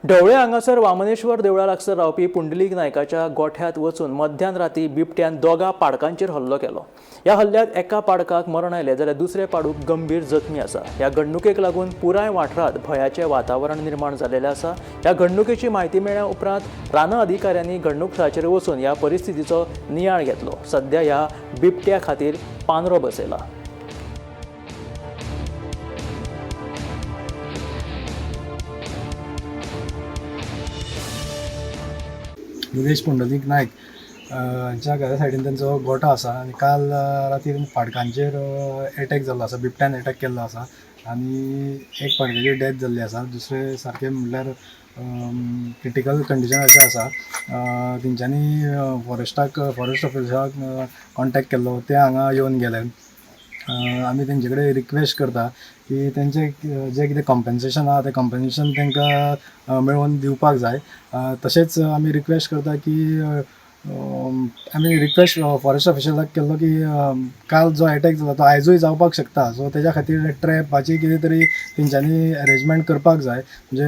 ढवळे हांगासर वामनेश्वर देवळा लागसर रावपी पुंडलीक नायकाच्या गोठ्यांत वचून मध्यान राती बिबट्यान दोगा पाडकांचेर हल्लो केलो. ह्या हल्ल्यांत एका पाडकाक मरण आयलें जाल्यार दुसरे पाडूक गंभीर जखमी आसा. ह्या घडणुकेक लागून पुराय वाठारांत भंयाचें वातावरण निर्माण जाल्लें आसा. ह्या घडणुकेची म्हायती मेळ्ळ्या उपरांत रानां अधिकाऱ्यांनी घडणूक थळाचेर वचून ह्या परिस्थितीचो नियाळ घेतलो. सध्या ह्या बिबट्या खातीर पांदरो बसयला. निलेश पुंडलीक नायक हांच्या घरा सायडीन तेंचो गोठो आसा आनी काल रातीर पाडकांचेर एटॅक जाल्लो आसा, बिबट्यान एटॅक केल्लो आसा आनी एक पाडकाची डेथ जाल्ली आसा. दुसरे सारके म्हणल्यार क्रिटिकल कंडिशन अशें आसा. तेंच्यांनी फॉरेस्टाक फॉरेस्ट ऑफिसराक कॉन्टेक्ट केल्लो, ते हांगा येवन गेले. आमी तेंचे कडेन रिक्वेस्ट करता की तेंचे जें कितें कॉम्पन्सेशन आहा तें कॉम्पन्सेशन तांकां मेळोवन दिवपाक जाय. तशेंच आमी रिक्वेस्ट करता की आमी रिक्वेस्ट फॉरेस्ट ऑफिसराक केल्लो की काल जो एटॅक जालो तो आयजूय जावपाक शकता, सो तेज्या खातीर ट्रॅपाची कितें तरी तेंच्यांनी अरेंजमेंट करपाक जाय. म्हणजे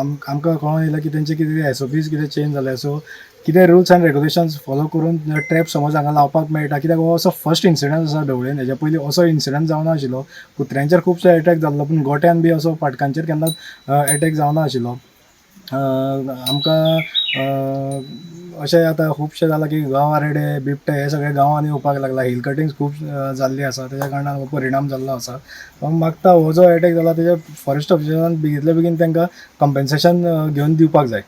आमकां कळोन येयलां की तेंचे कितें एसओपीज कितें चेंज जाले, सो कितें रुल्स एंड रेगुलेशन्स फॉलो करून ट्रॅप समज हांगा लावपाक मेळटा. कित्याक हो असो फर्स्ट इन्सिडंट आसा ढवळेन, हेज्या पयलीं असो इन्सिडंट जावना आशिल्लो. कुत्र्यांचेर खुबसो एटॅक जाल्लो पूण गोट्यान बी असो पाटकांचेर केन्नाच एटॅक जावना आशिल्लो. आमकां अशें आतां खुबशें जालां की गांवां रेडे बिबटे हे सगळे गांवांनी येवपाक लागला. हिल कटिंग्स खूब जाल्ली आसा, तेज्या कारणान हो परिणाम जाल्लो आसा. हांव मागता हो जो एटॅक जाला तेज्या फॉरेस्ट ऑफिसरान बेगितल्या बेगीन तांकां कॉम्पन्सेशन घेवन दिवपाक जाय.